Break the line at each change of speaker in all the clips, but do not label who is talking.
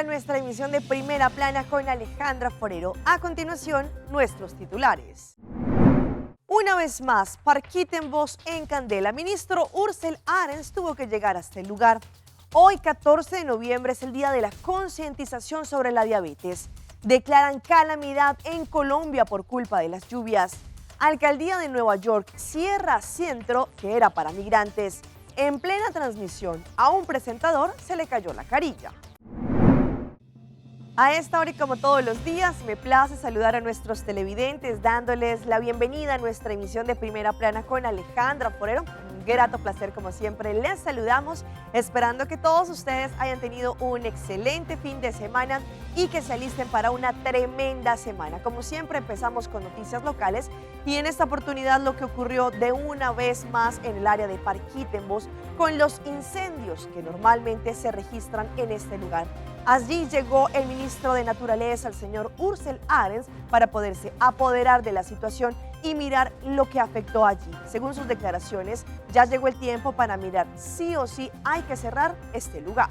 Comienza nuestra emisión de Primera Plana con Alejandra Forero. A continuación, nuestros titulares. Una vez más, Parkietenbos en candela. Ministro Ursel Arens tuvo que llegar hasta el lugar. Hoy, 14 de noviembre, es el día de la concientización sobre la diabetes. Declaran calamidad en Colombia por culpa de las lluvias. Alcaldía de Nueva York cierra centro que era para migrantes. En plena transmisión, a un presentador se le cayó la carilla. A esta hora y como todos los días, me place saludar a nuestros televidentes dándoles la bienvenida a nuestra emisión de Primera Plana con Alejandra Forero. Un grato placer, como siempre, les saludamos, esperando que todos ustedes hayan tenido un excelente fin de semana y que se alisten para una tremenda semana. Como siempre, empezamos con noticias locales y en esta oportunidad lo que ocurrió de una vez más en el área de Parkietenbos con los incendios que normalmente se registran en este lugar. Allí llegó el ministro de Naturaleza, el señor Ursel Arens, para poderse apoderar de la situación y mirar lo que afectó allí. Según sus declaraciones, ya llegó el tiempo para mirar sí o sí hay que cerrar este lugar.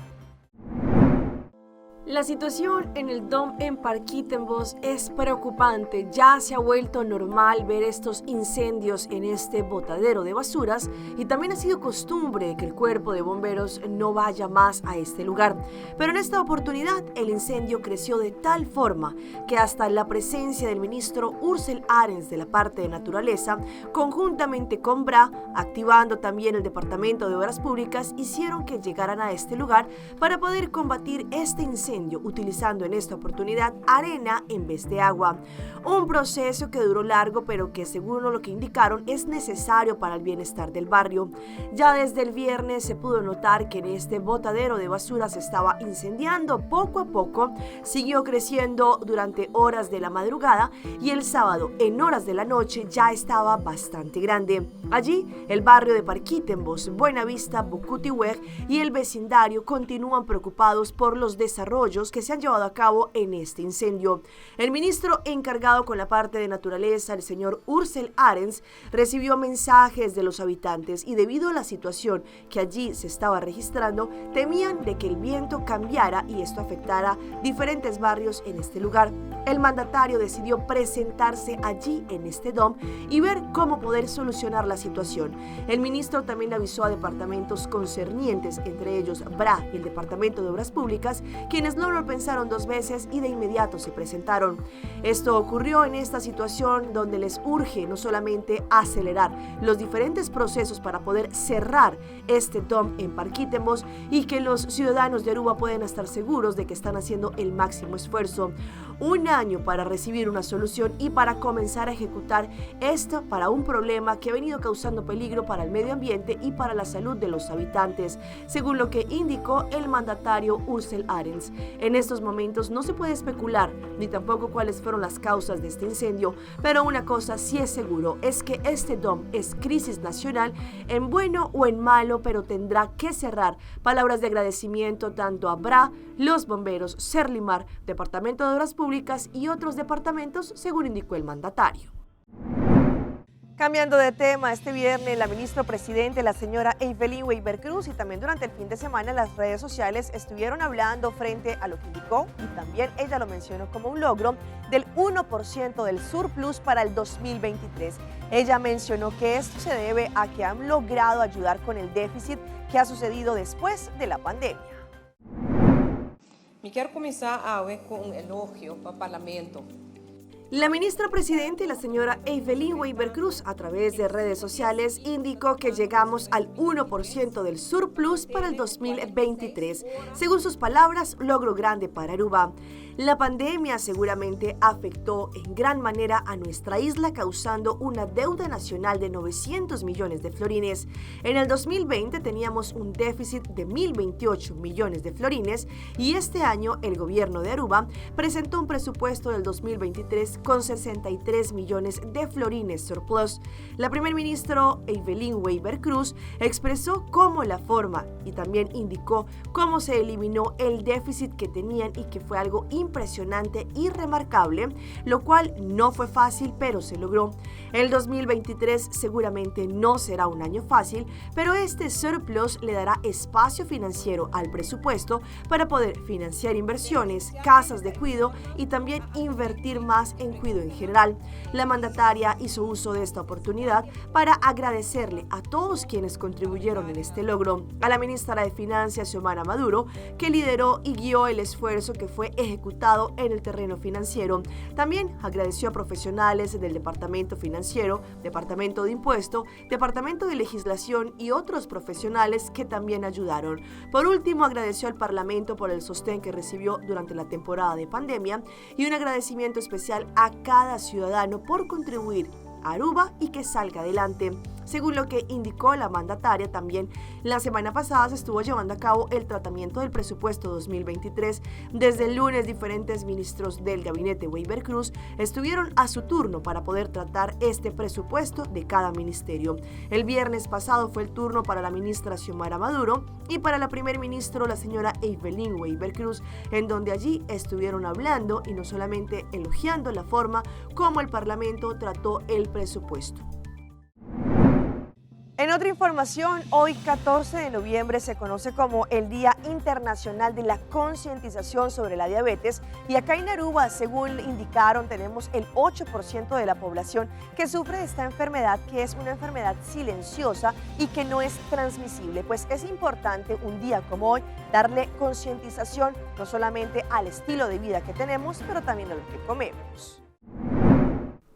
La situación en el dump en Parkietenbos es preocupante. Ya se ha vuelto normal ver estos incendios en este botadero de basuras y también ha sido costumbre que el cuerpo de bomberos no vaya más a este lugar. Pero en esta oportunidad el incendio creció de tal forma que hasta la presencia del ministro Ursel Arens de la parte de naturaleza, conjuntamente con BRA, activando también el Departamento de Obras Públicas, hicieron que llegaran a este lugar para poder combatir este incendio utilizando en esta oportunidad arena en vez de agua. Un proceso que duró largo, pero que según lo que indicaron es necesario para el bienestar del barrio. Ya desde el viernes se pudo notar que en este botadero de basura se estaba incendiando poco a poco, siguió creciendo durante horas de la madrugada y el sábado en horas de la noche ya estaba bastante grande. Allí, el barrio de Parkietenbos, Buenavista, Bocutiweg y el vecindario continúan preocupados por los desarrollos que se han llevado a cabo en este incendio. El ministro encargado con la parte de naturaleza, el señor Ursel Arens, recibió mensajes de los habitantes y debido a la situación que allí se estaba registrando, temían de que el viento cambiara y esto afectara diferentes barrios en este lugar. El mandatario decidió presentarse allí en este dump y ver cómo poder solucionar la situación. El ministro también avisó a departamentos concernientes, entre ellos BRA y el Departamento de Obras Públicas, quienes no lo pensaron dos veces y de inmediato se presentaron. Esto ocurrió en esta situación donde les urge no solamente acelerar los diferentes procesos para poder cerrar este dump en Parkietenbos y que los ciudadanos de Aruba puedan estar seguros de que están haciendo el máximo esfuerzo. Un año para recibir una solución y para comenzar a ejecutar esto para un problema que ha venido causando peligro para el medio ambiente y para la salud de los habitantes, según lo que indicó el mandatario Ursel Arens. En estos momentos no se puede especular ni tampoco cuáles fueron las causas de este incendio, pero una cosa sí es seguro, es que este dump es crisis nacional en bueno o en malo, pero tendrá que cerrar. Palabras de agradecimiento tanto a BRA, los bomberos, Serlimar, Departamento de Obras Públicas y otros departamentos, según indicó el mandatario. Cambiando de tema, este viernes la ministra presidente, la señora Evelyn Weber Cruz, y también durante el fin de semana las redes sociales estuvieron hablando frente a lo que indicó, y también ella lo mencionó como un logro, del 1% del surplus para el 2023. Ella mencionó que esto se debe a que han logrado ayudar con el déficit que ha sucedido después de la pandemia.
Mi kier cuminsa cu un elogio pa Parlamento.
La ministra presidente, la señora Evelyn Weber Cruz, a través de redes sociales, indicó que llegamos al 1% del surplus para el 2023. Según sus palabras, logro grande para Aruba. La pandemia seguramente afectó en gran manera a nuestra isla, causando una deuda nacional de 900 millones de florines. En el 2020 teníamos un déficit de 1.028 millones de florines y este año el gobierno de Aruba presentó un presupuesto del 2023 con 63 millones de florines surplus. La primer ministro Evelyn Weber Cruz expresó cómo la forma y también indicó cómo se eliminó el déficit que tenían y que fue algo impresionante y remarcable, lo cual no fue fácil, pero se logró. El 2023 seguramente no será un año fácil, pero este surplus le dará espacio financiero al presupuesto para poder financiar inversiones, casas de cuido y también invertir más en cuido en general. La mandataria hizo uso de esta oportunidad para agradecerle a todos quienes contribuyeron en este logro, a la ministra de Finanzas, Xiomara Maduro, que lideró y guió el esfuerzo que fue ejecutado en el terreno financiero. También agradeció a profesionales del Departamento Financiero, Departamento de Impuesto, Departamento de Legislación y otros profesionales que también ayudaron. Por último, agradeció al Parlamento por el sostén que recibió durante la temporada de pandemia y un agradecimiento especial a cada ciudadano por contribuir a Aruba y que salga adelante. Según lo que indicó la mandataria, también la semana pasada se estuvo llevando a cabo el tratamiento del presupuesto 2023. Desde el lunes, diferentes ministros del gabinete Weber Cruz estuvieron a su turno para poder tratar este presupuesto de cada ministerio. El viernes pasado fue el turno para la ministra Xiomara Maduro y para la primer ministro, la señora Evelyn Weber Cruz, en donde allí estuvieron hablando y no solamente elogiando la forma como el Parlamento trató el presupuesto. En otra información, hoy 14 de noviembre se conoce como el Día Internacional de la Concientización sobre la Diabetes y acá en Aruba, según indicaron, tenemos el 8% de la población que sufre de esta enfermedad, que es una enfermedad silenciosa y que no es transmisible. Pues es importante un día como hoy darle concientización no solamente al estilo de vida que tenemos, pero también a lo que comemos.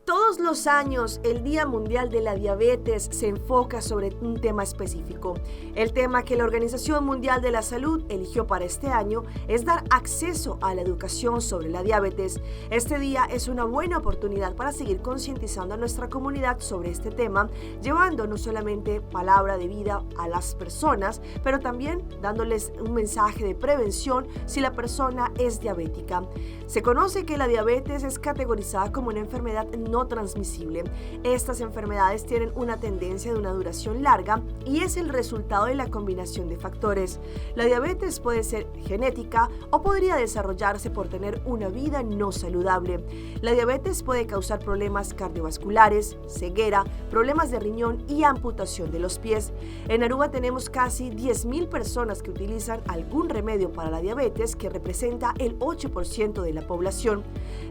Todos los años, el Día Mundial de la Diabetes se enfoca sobre un tema específico. El tema que la Organización Mundial de la Salud eligió para este año es dar acceso a la educación sobre la diabetes. Este día es una buena oportunidad para seguir concientizando a nuestra comunidad sobre este tema, llevando no solamente palabra de vida a las personas, pero también dándoles un mensaje de prevención si la persona es diabética. Se conoce que la diabetes es categorizada como una enfermedad no transmisible. Estas enfermedades tienen una tendencia de una duración larga y es el resultado de la combinación de factores. La diabetes puede ser genética o podría desarrollarse por tener una vida no saludable. La diabetes puede causar problemas cardiovasculares, ceguera, problemas de riñón y amputación de los pies. En Aruba tenemos casi 10.000 personas que utilizan algún remedio para la diabetes, que representa el 8% de la población.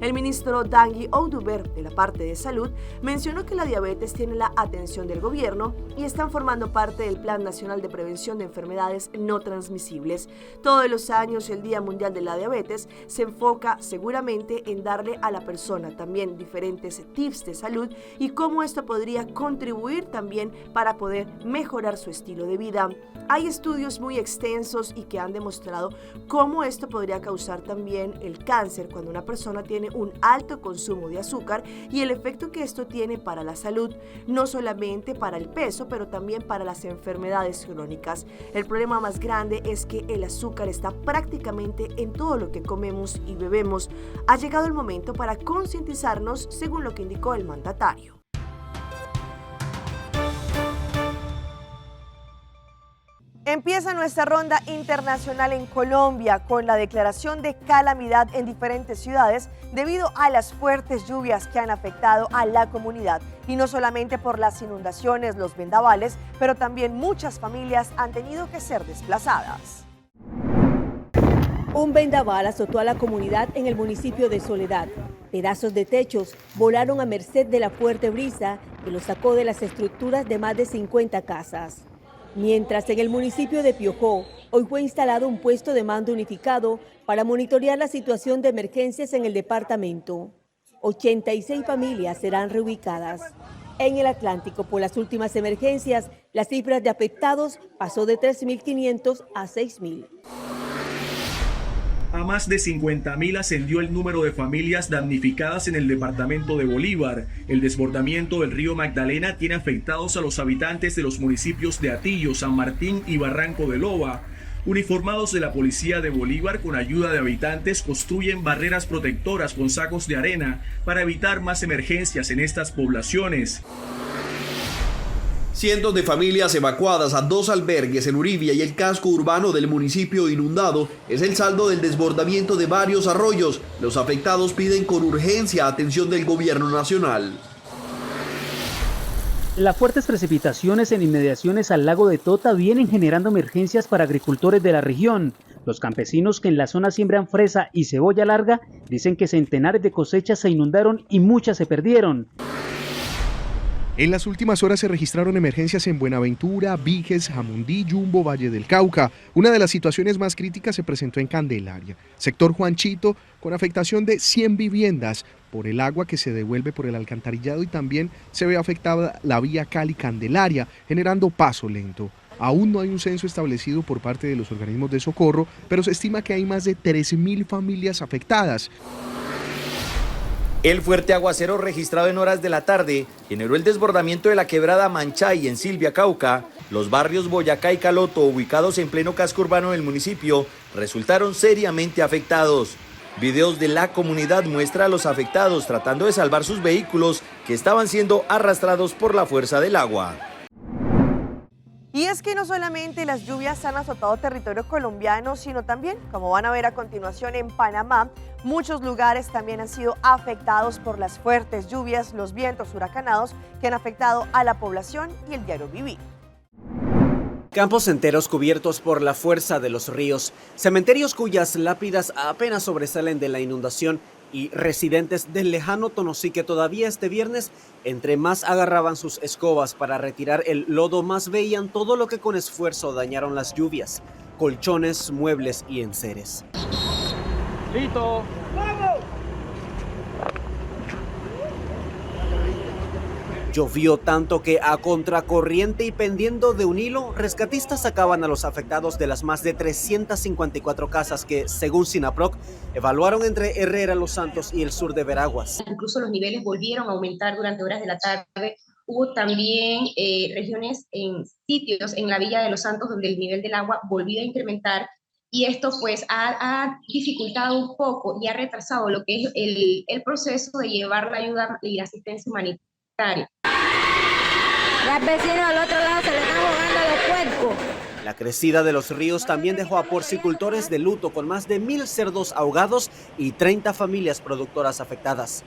El ministro Dangui Oduber, de la parte de salud, mencionó que la diabetes tiene la atención del gobierno y están formando parte del Plan Nacional de Prevención de Enfermedades No Transmisibles. Todos los años, el Día Mundial de la Diabetes se enfoca seguramente en darle a la persona también diferentes tips de salud y cómo esto podría contribuir también para poder mejorar su estilo de vida. Hay estudios muy extensos y que han demostrado cómo esto podría causar también el cáncer cuando una persona tiene un alto consumo de azúcar y el efecto que esto tiene para la salud, no solamente para el peso, pero también para las enfermedades crónicas. El problema más grande es que el azúcar está prácticamente en todo lo que comemos y bebemos. Ha llegado el momento para concientizarnos, según lo que indicó el mandatario. Empieza nuestra ronda internacional en Colombia con la declaración de calamidad en diferentes ciudades debido a las fuertes lluvias que han afectado a la comunidad. Y no solamente por las inundaciones, los vendavales, pero también muchas familias han tenido que ser desplazadas.
Un vendaval azotó a la comunidad en el municipio de Soledad. Pedazos de techos volaron a merced de la fuerte brisa que los sacó de las estructuras de más de 50 casas. Mientras en el municipio de Piojó, hoy fue instalado un puesto de mando unificado para monitorear la situación de emergencias en el departamento. 86 familias serán reubicadas. En el Atlántico, por las últimas emergencias, las cifras de afectados pasó de 3.500 a 6.000.
A más de 50.000 ascendió el número de familias damnificadas en el departamento de Bolívar. El desbordamiento del río Magdalena tiene afectados a los habitantes de los municipios de Atillo, San Martín y Barranco de Loba. Uniformados de la Policía de Bolívar con ayuda de habitantes construyen barreras protectoras con sacos de arena para evitar más emergencias en estas poblaciones.
Cientos de familias evacuadas a dos albergues en Uribia y el casco urbano del municipio inundado es el saldo del desbordamiento de varios arroyos. Los afectados piden con urgencia atención del gobierno nacional.
Las fuertes precipitaciones en inmediaciones al lago de Tota vienen generando emergencias para agricultores de la región. Los campesinos que en la zona siembran fresa y cebolla larga dicen que centenares de cosechas se inundaron y muchas se perdieron.
En las últimas horas se registraron emergencias en Buenaventura, Vijes, Jamundí, Yumbo, Valle del Cauca. Una de las situaciones más críticas se presentó en Candelaria, sector Juanchito, con afectación de 100 viviendas por el agua que se devuelve por el alcantarillado y también se ve afectada la vía Cali-Candelaria, generando paso lento. Aún no hay un censo establecido por parte de los organismos de socorro, pero se estima que hay más de 3.000 familias afectadas.
El fuerte aguacero registrado en horas de la tarde generó el desbordamiento de la quebrada Manchay en Silvia, Cauca. Los barrios Boyacá y Caloto, ubicados en pleno casco urbano del municipio, resultaron seriamente afectados. Videos de la comunidad muestra a los afectados tratando de salvar sus vehículos que estaban siendo arrastrados por la fuerza del agua.
Y es que no solamente las lluvias han azotado territorio colombiano, sino también, como van a ver a continuación, en Panamá, muchos lugares también han sido afectados por las fuertes lluvias, los vientos huracanados que han afectado a la población y el diario vivir.
Campos enteros cubiertos por la fuerza de los ríos, cementerios cuyas lápidas apenas sobresalen de la inundación y residentes del lejano Tonosí que todavía este viernes, entre más agarraban sus escobas para retirar el lodo, más veían todo lo que con esfuerzo dañaron las lluvias, colchones, muebles y enseres.
¡Listo! ¡Vamos!
Llovió tanto que a contracorriente y pendiendo de un hilo, rescatistas sacaban a los afectados de las más de 354 casas que, según SINAPROC, evaluaron entre Herrera, Los Santos y el sur de Veraguas.
Incluso los niveles volvieron a aumentar durante horas de la tarde. Hubo también regiones en sitios en la Villa de Los Santos donde el nivel del agua volvió a incrementar y esto pues ha dificultado un poco y ha retrasado lo que es el proceso de llevar la ayuda y la asistencia humanitaria.
Los vecinos al otro lado se le están jugando los puercos.
La crecida de los ríos también dejó a porcicultores de luto con más de 1.000 cerdos ahogados y 30 familias productoras afectadas.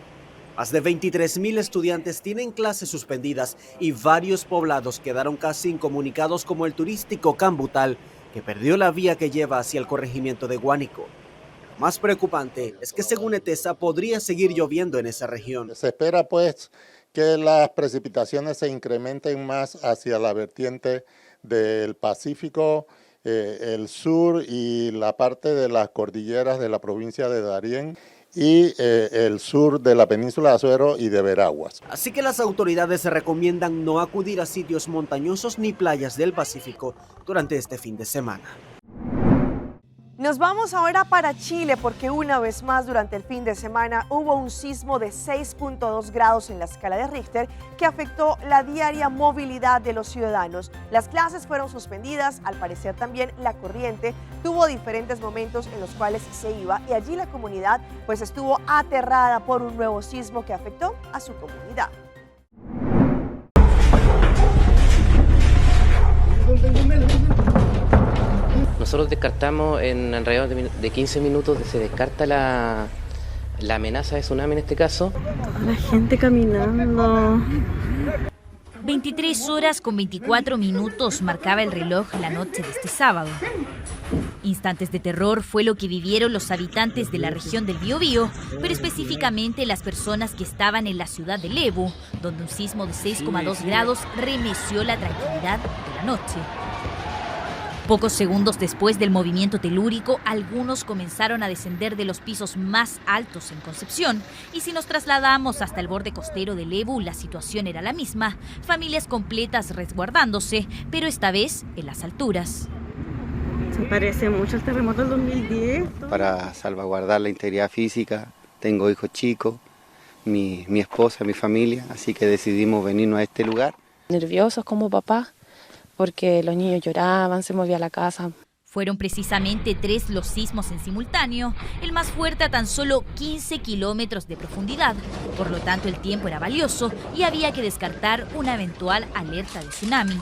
Más de 23.000 estudiantes tienen clases suspendidas y varios poblados quedaron casi incomunicados, como el turístico Cambutal, que perdió la vía que lleva hacia el corregimiento de Guánico. Lo más preocupante es que, según ETESA, podría seguir lloviendo en esa región.
Se espera pues que las precipitaciones se incrementen más hacia la vertiente del Pacífico, el sur y la parte de las cordilleras de la provincia de Darién y el sur de la península de Azuero y de Veraguas.
Así que las autoridades recomiendan no acudir a sitios montañosos ni playas del Pacífico durante este fin de semana.
Nos vamos ahora para Chile porque una vez más durante el fin de semana hubo un sismo de 6.2 grados en la escala de Richter que afectó la diaria movilidad de los ciudadanos. Las clases fueron suspendidas, al parecer también la corriente tuvo diferentes momentos en los cuales se iba y allí la comunidad pues estuvo aterrada por un nuevo sismo que afectó a su comunidad.
Nosotros descartamos en alrededor de 15 minutos, se descarta la amenaza de tsunami en este caso.
Toda la gente caminando.
23 horas con 24 minutos marcaba el reloj la noche de este sábado. Instantes de terror fue lo que vivieron los habitantes de la región del Biobío, pero específicamente las personas que estaban en la ciudad de Lebu, donde un sismo de 6,2 grados remeció la tranquilidad de la noche. Pocos segundos después del movimiento telúrico, algunos comenzaron a descender de los pisos más altos en Concepción. Y si nos trasladamos hasta el borde costero de Lebu, la situación era la misma. Familias completas resguardándose, pero esta vez en las alturas.
Se parece mucho al terremoto del 2010.
Para salvaguardar la integridad física, tengo hijos chicos, mi esposa, mi familia, así que decidimos venirnos a este lugar.
Nerviosos como papá, porque los niños lloraban, se movía la casa.
Fueron precisamente tres los sismos en simultáneo, el más fuerte a tan solo 15 kilómetros de profundidad. Por lo tanto, el tiempo era valioso y había que descartar una eventual alerta de tsunami.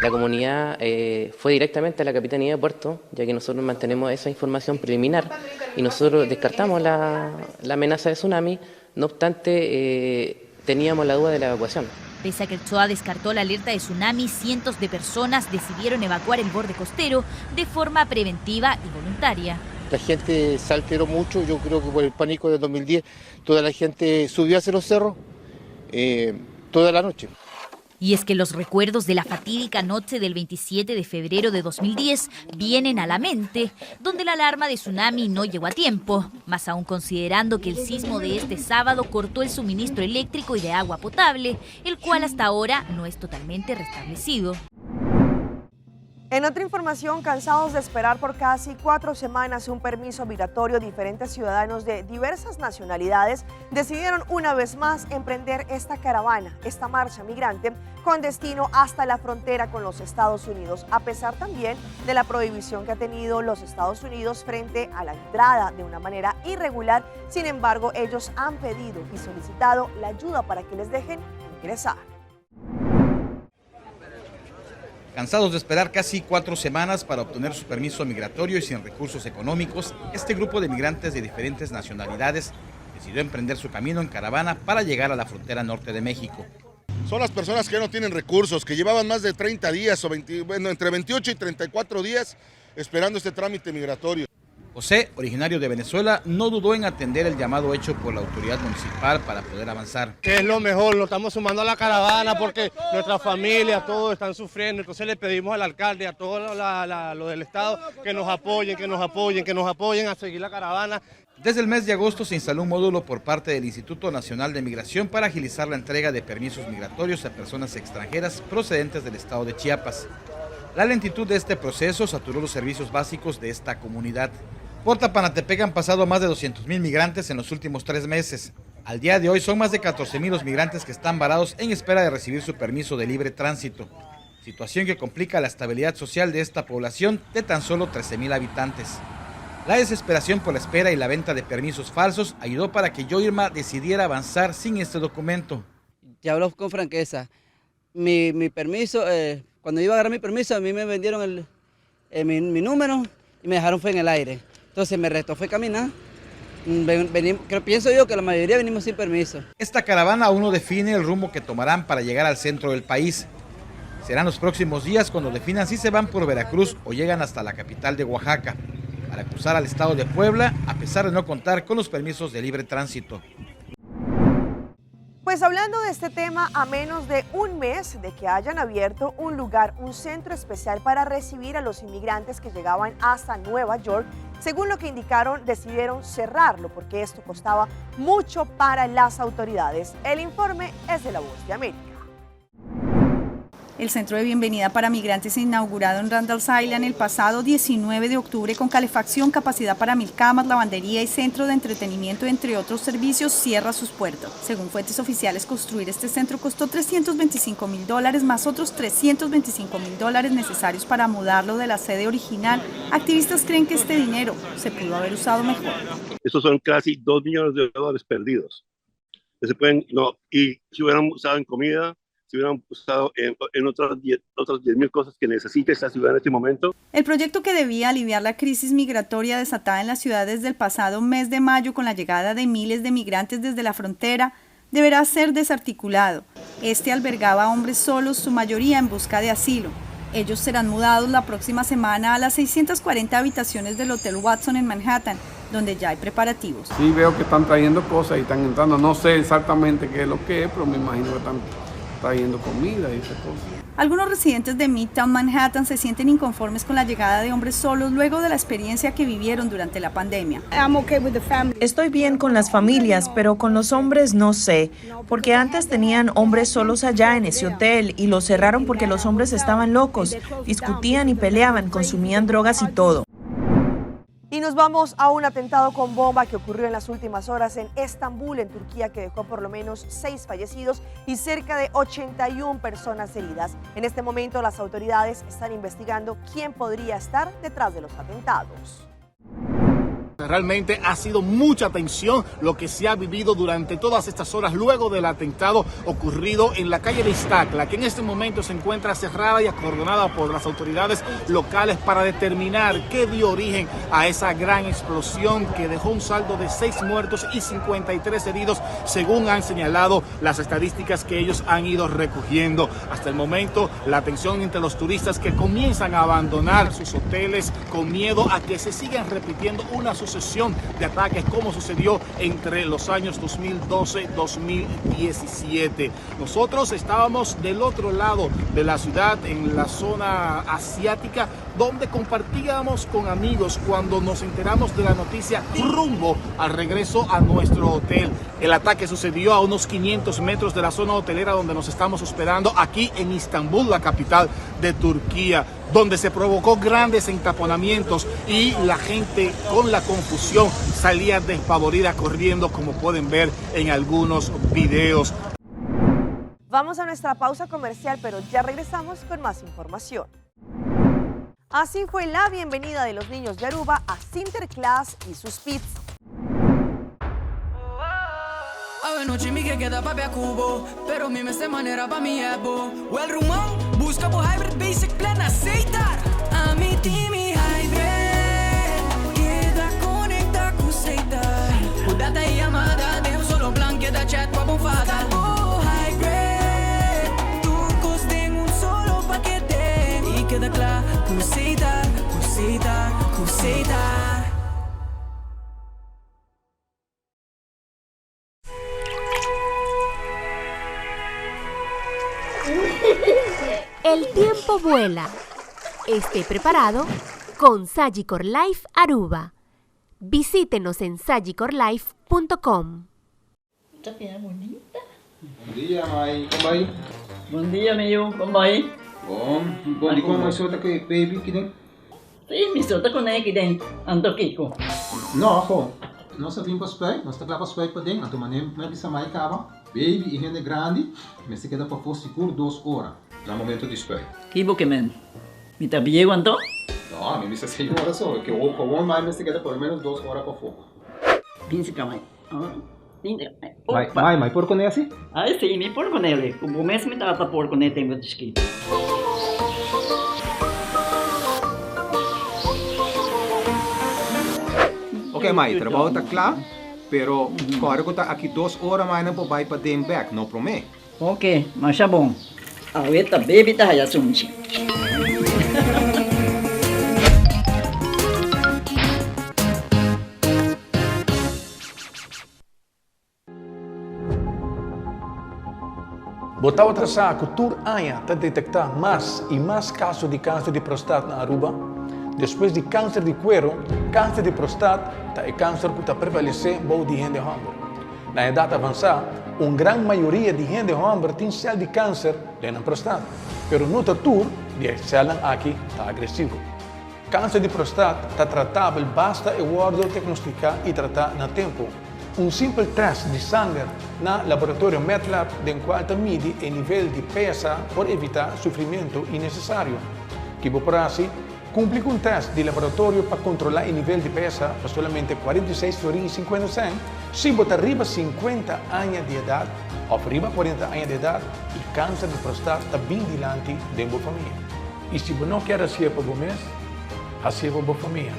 La comunidad eh, fue directamente a la Capitanía de Puerto, ya que nosotros mantenemos esa información preliminar y nosotros descartamos la, amenaza de tsunami, no obstante eh, teníamos la duda de la evacuación.
Pese a que el CHOA descartó la alerta de tsunami, cientos de personas decidieron evacuar el borde costero de forma preventiva y voluntaria.
La gente se alteró mucho, yo creo que por el pánico del 2010, toda la gente subió hacia los cerros eh, toda la noche.
Y es que los recuerdos de la fatídica noche del 27 de febrero de 2010 vienen a la mente, donde la alarma de tsunami no llegó a tiempo, más aún considerando que el sismo de este sábado cortó el suministro eléctrico y de agua potable, el cual hasta ahora no es totalmente restablecido.
En otra información, cansados de esperar por casi cuatro semanas un permiso migratorio, diferentes ciudadanos de diversas nacionalidades decidieron una vez más emprender esta caravana, esta marcha migrante, con destino hasta la frontera con los Estados Unidos, a pesar también de la prohibición que ha tenido los Estados Unidos frente a la entrada de una manera irregular. Sin embargo, ellos han pedido y solicitado la ayuda para que les dejen ingresar.
Cansados de esperar casi cuatro semanas para obtener su permiso migratorio y sin recursos económicos, este grupo de migrantes de diferentes nacionalidades decidió emprender su camino en caravana para llegar a la frontera norte de México.
Son las personas que no tienen recursos, que llevaban más de 30 días o bueno, entre 28 y 34 días esperando este trámite migratorio.
José, originario de Venezuela, no dudó en atender el llamado hecho por la autoridad municipal para poder avanzar.
Es lo mejor, lo estamos sumando a la caravana porque nuestras familias, todos están sufriendo. Entonces le pedimos al alcalde, a todo lo del Estado, que nos apoyen, que nos apoyen, que nos apoyen a seguir la caravana.
Desde el mes de agosto se instaló un módulo por parte del Instituto Nacional de Migración para agilizar la entrega de permisos migratorios a personas extranjeras procedentes del estado de Chiapas. La lentitud de este proceso saturó los servicios básicos de esta comunidad. Por Tapanatepec han pasado más de 200.000 migrantes en los últimos tres meses. Al día de hoy son más de 14.000 los migrantes que están varados en espera de recibir su permiso de libre tránsito. Situación que complica la estabilidad social de esta población de tan solo 13.000 habitantes. La desesperación por la espera y la venta de permisos falsos ayudó para que Yoirma decidiera avanzar sin este documento.
Ya hablo con franqueza. Mi, permiso, eh, cuando iba a agarrar mi permiso, a mí me vendieron el, eh, mi, mi número y me dejaron fue en el aire. Entonces me restó fue caminar. Mm, venimos, pienso yo que la mayoría venimos sin permiso.
Esta caravana aún no define el rumbo que tomarán para llegar al centro del país. Serán los próximos días cuando definan si se van por Veracruz o llegan hasta la capital de Oaxaca, para cruzar al estado de Puebla, a pesar de no contar con los permisos de libre tránsito.
Pues hablando de este tema, a menos de un mes de que hayan abierto un lugar, un centro especial para recibir a los inmigrantes que llegaban hasta Nueva York, según lo que indicaron, decidieron cerrarlo porque esto costaba mucho para las autoridades. El informe es de La Voz de América.
El centro de bienvenida para migrantes inaugurado en Randall's Island el pasado 19 de octubre con calefacción, capacidad para mil camas, lavandería y centro de entretenimiento, entre otros servicios, cierra sus puertas. Según fuentes oficiales, construir este centro costó 325 mil dólares más otros 325 mil dólares necesarios para mudarlo de la sede original. Activistas creen que este dinero se pudo haber usado mejor.
Estos son casi 2 millones de dólares perdidos. Se pueden, no, y si hubieran usado en comida, se hubieran usado en, en otras 10 otras mil cosas que necesita esta ciudad en este momento.
El proyecto que debía aliviar la crisis migratoria desatada en la ciudad desde el pasado mes de mayo con la llegada de miles de migrantes desde la frontera deberá ser desarticulado. Este albergaba a hombres solos, su mayoría en busca de asilo. Ellos serán mudados la próxima semana a las 640 habitaciones del Hotel Watson en Manhattan, donde ya hay preparativos.
Sí, veo que están trayendo cosas y están entrando. No sé exactamente qué es lo que es, pero me imagino que están trayendo comida y esas cosas.
Algunos residentes de Midtown Manhattan se sienten inconformes con la llegada de hombres solos luego de la experiencia que vivieron durante la pandemia.
Estoy bien con las familias, pero con los hombres no sé, porque antes tenían hombres solos allá en ese hotel y los cerraron porque los hombres estaban locos, discutían y peleaban, consumían drogas y todo.
Y nos vamos a un atentado con bomba que ocurrió en las últimas horas en Estambul, en Turquía, que dejó por lo menos 6 fallecidos y cerca de 81 personas heridas. En este momento las autoridades están investigando quién podría estar detrás de los atentados.
Realmente ha sido mucha tensión lo que se ha vivido durante todas estas horas luego del atentado ocurrido en la calle de Iztacla, que en este momento se encuentra cerrada y acordonada por las autoridades locales para determinar qué dio origen a esa gran explosión que dejó un saldo de 6 muertos y 53 heridos, según han señalado las estadísticas que ellos han ido recogiendo. Hasta el momento, la tensión entre los turistas que comienzan a abandonar sus hoteles con miedo a que se sigan repitiendo una sucesión de ataques como sucedió entre los años 2012-2017. Nosotros estábamos del otro lado de la ciudad, en la zona asiática, donde compartíamos con amigos cuando nos enteramos de la noticia rumbo al regreso a nuestro hotel. El ataque sucedió a unos 500 metros de la zona hotelera donde nos estamos hospedando aquí en Istambul, la capital de Turquía, donde se provocó grandes entaponamientos y la gente con la confusión salía despavorida corriendo, como pueden ver en algunos videos.
Vamos a nuestra pausa comercial, pero ya regresamos con más información. Así fue la bienvenida de los niños de Aruba a Sinterklaas y sus pits.
El tiempo vuela. Esté preparado con Sagicor Life Aruba. Visítenos en sagicorlife.com.
Bon dia, mai. Kon bai?
Bon dia, mi yu. Kon bai?
Bon. Bon, di kon mai so ta ku e baby kiden?
Sí, mi so ta kuné kiden. Anto kiko?
No, ho. Nos a bin pa spuit. Nos ta kla pa spuit paden. Anto manera mi a bisa mai kaba, baby i hende grandi mester keda pafó sigur dos ora na momento di spuit.
Ki bo ke men? Mi ta bieu anto?
No, mi bisa seis ora so. Ke gewoon mai mester keda por lo menos dos ora pafó.
Bin si ka mai.
Mai, mai, mai por kuné asi?
Ai si, mi por kuné li. Ku bo mes mi tata por kuné tempu di chikito.
Ok mai, trabou ta kla, pero kòrda ku ta aki dos ora mai nan por bai paden bèk, no promé.
Ok, masha bon. Awe ta baby ta haya sunchi.
Bo tabata sa ku tur aña ta detektá mas i mas kaso di kanser di prostat na Aruba? Despues di kanser di kuero, kanser di prostat ta e kanser ku ta prevalesé bou di hende hòmber. Na edat avansá, un gran mayoria di hende hòmber tin sèl di kanser den nan prostat, pero no ta tur di e sèlnan aki ta agresivo. Kanser di prostat ta tratabel basta e wòrdu diagnostiká i tratá na tempu. Un simpel tèst di sanger na laboratorio Medlab den kual ta midi e nivel di PSA por evitá sufrimentu innesesario. Ki bo por hasi? Kumpli ku un tèst di laboratorio pa kontrolá e nivel di PSA pa solamente 46 florin i 50 sènt si bo ta riba 50 aña di edat òf riba 40 aña di edat i kanser di prostat ta bin dilanti den bo famia. I si bo no kier hasié pa bo mes, hasié pa bo famia.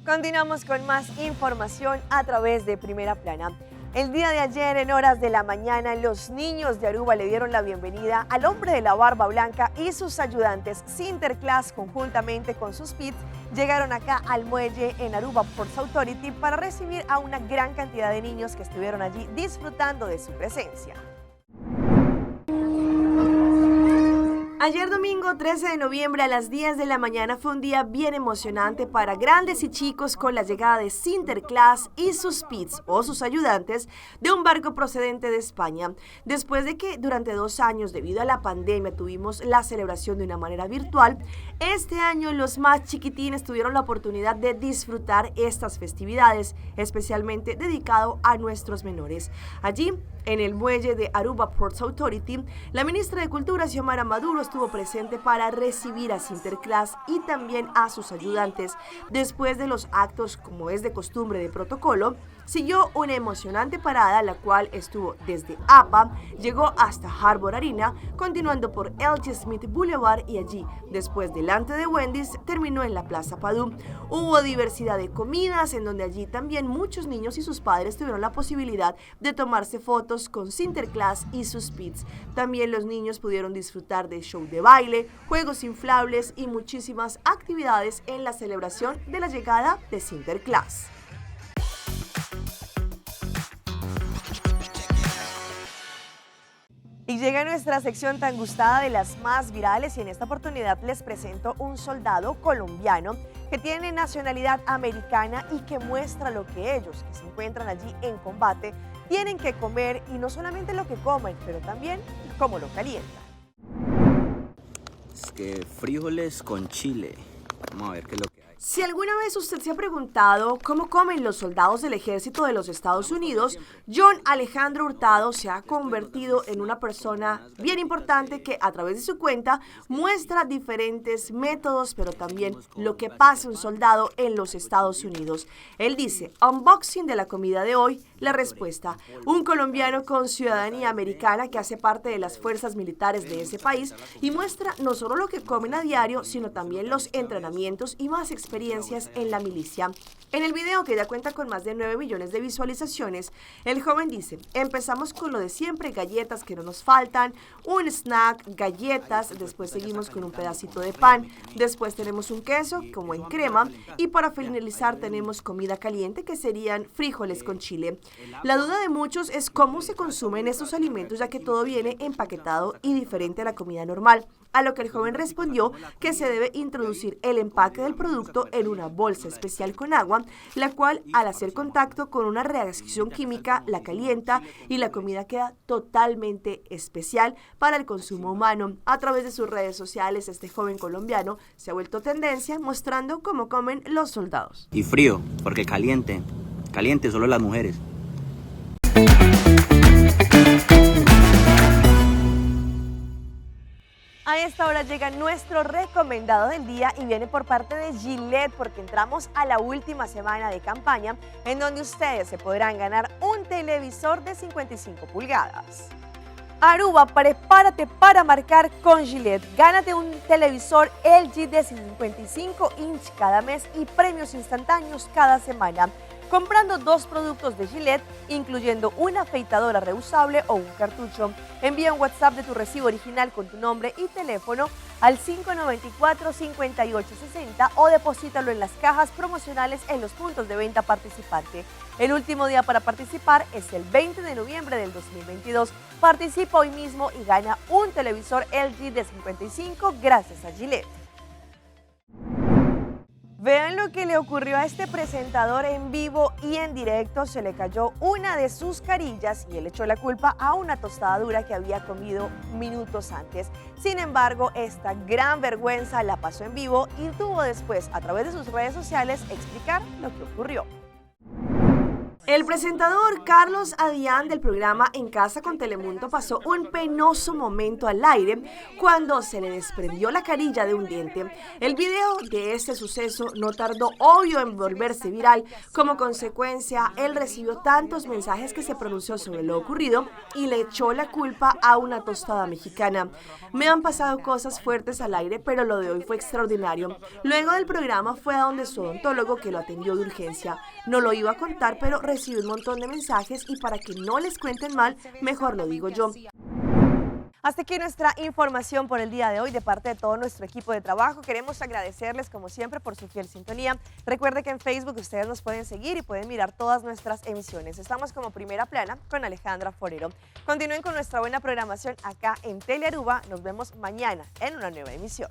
Continuamos con más información a través de Primera Plana. El día de ayer, en horas de la mañana, los niños de Aruba le dieron la bienvenida al hombre de la barba blanca y sus ayudantes Sinterklaas, conjuntamente con sus pits, llegaron acá al muelle en Aruba Ports Authority para recibir a una gran cantidad de niños que estuvieron allí disfrutando de su presencia. Ayer domingo 13 de noviembre a las 10 de la mañana fue un día bien emocionante para grandes y chicos con la llegada de Sinterklaas y sus pits o sus ayudantes de un barco procedente de España. Después de que durante 2 años debido a la pandemia tuvimos la celebración de una manera virtual, este año los más chiquitines tuvieron la oportunidad de disfrutar estas festividades, especialmente dedicado a nuestros menores. Allí, en el muelle de Aruba Ports Authority, la ministra de Cultura, Xiomara Maduro, estuvo presente para recibir a Sinterklaas y también a sus ayudantes. Después de los actos, como es de costumbre de protocolo, siguió una emocionante parada, la cual estuvo desde APA, llegó hasta Harbor Arena, continuando por L.G. Smith Boulevard y allí, después delante de Wendy's, terminó en la Plaza Padú. Hubo diversidad de comidas, en donde allí también muchos niños y sus padres tuvieron la posibilidad de tomarse fotos con Sinterklaas y sus pits. También los niños pudieron disfrutar de show de baile, juegos inflables y muchísimas actividades en la celebración de la llegada de Sinterklaas. Y llega nuestra sección tan gustada de las más virales y en esta oportunidad les presento un soldado colombiano que tiene nacionalidad americana y que muestra lo que ellos, que se encuentran allí en combate, tienen que comer y no solamente lo que comen, pero también cómo lo calientan.
Es que frijoles con chile. Vamos a ver qué es lo que hay.
Si alguna vez usted se ha preguntado cómo comen los soldados del ejército de los Estados Unidos, John Alejandro Hurtado se ha convertido en una persona bien importante que a través de su cuenta muestra diferentes métodos, pero también lo que pasa un soldado en los Estados Unidos. Él dice, unboxing de la comida de hoy, la respuesta. Un colombiano con ciudadanía americana que hace parte de las fuerzas militares de ese país y muestra no solo lo que comen a diario, sino también los entrenamientos y más experiencias en la milicia. En el video, que ya cuenta con más de 9 millones de visualizaciones, el joven dice, empezamos con lo de siempre, galletas que no nos faltan, un snack, galletas, después seguimos con un pedacito de pan, después tenemos un queso como en crema y para finalizar tenemos comida caliente que serían frijoles con chile. La duda de muchos es cómo se consumen estos alimentos, ya que todo viene empaquetado y diferente a la comida normal. A lo que el joven respondió que se debe introducir el empaque del producto en una bolsa especial con agua, la cual al hacer contacto con una reacción química la calienta y la comida queda totalmente especial para el consumo humano. A través de sus redes sociales, este joven colombiano se ha vuelto tendencia mostrando cómo comen los soldados.
Y frío, porque caliente, caliente solo las mujeres.
A esta hora llega nuestro recomendado del día y viene por parte de Gillette, porque entramos a la última semana de campaña en donde ustedes se podrán ganar un televisor de 55 pulgadas. Aruba, prepárate para marcar con Gillette. Gánate un televisor LG de 55 inch cada mes y premios instantáneos cada semana. Comprando 2 productos de Gillette, incluyendo una afeitadora reusable o un cartucho. Envía un WhatsApp de tu recibo original con tu nombre y teléfono al 594-5860 o deposítalo en las cajas promocionales en los puntos de venta participante. El último día para participar es el 20 de noviembre del 2022. Participa hoy mismo y gana un televisor LG de 55 gracias a Gillette. Vean lo que le ocurrió a este presentador en vivo y en directo. Se le cayó una de sus carillas y él echó la culpa a una tostada dura que había comido minutos antes. Sin embargo, esta gran vergüenza la pasó en vivo y tuvo después, a través de sus redes sociales, explicar lo que ocurrió. El presentador Carlos Adyan del programa En Casa con Telemundo pasó un penoso momento al aire cuando se le desprendió la carilla de un diente. El video de este suceso no tardó, obvio, en volverse viral. Como consecuencia, él recibió tantos mensajes que se pronunció sobre lo ocurrido y le echó la culpa a una tostada mexicana. Me han pasado cosas fuertes al aire, pero lo de hoy fue extraordinario. Luego del programa fue a donde su odontólogo, que lo atendió de urgencia. No lo iba a contar, pero recibido un montón de mensajes y para que no les cuenten mal, mejor lo digo yo. Hasta aquí nuestra información por el día de hoy de parte de todo nuestro equipo de trabajo. Queremos agradecerles como siempre por su fiel sintonía. Recuerde que en Facebook ustedes nos pueden seguir y pueden mirar todas nuestras emisiones. Estamos como Primera Plana con Alejandra Forero. Continúen con nuestra buena programación acá en Telearuba. Nos vemos mañana en una nueva emisión.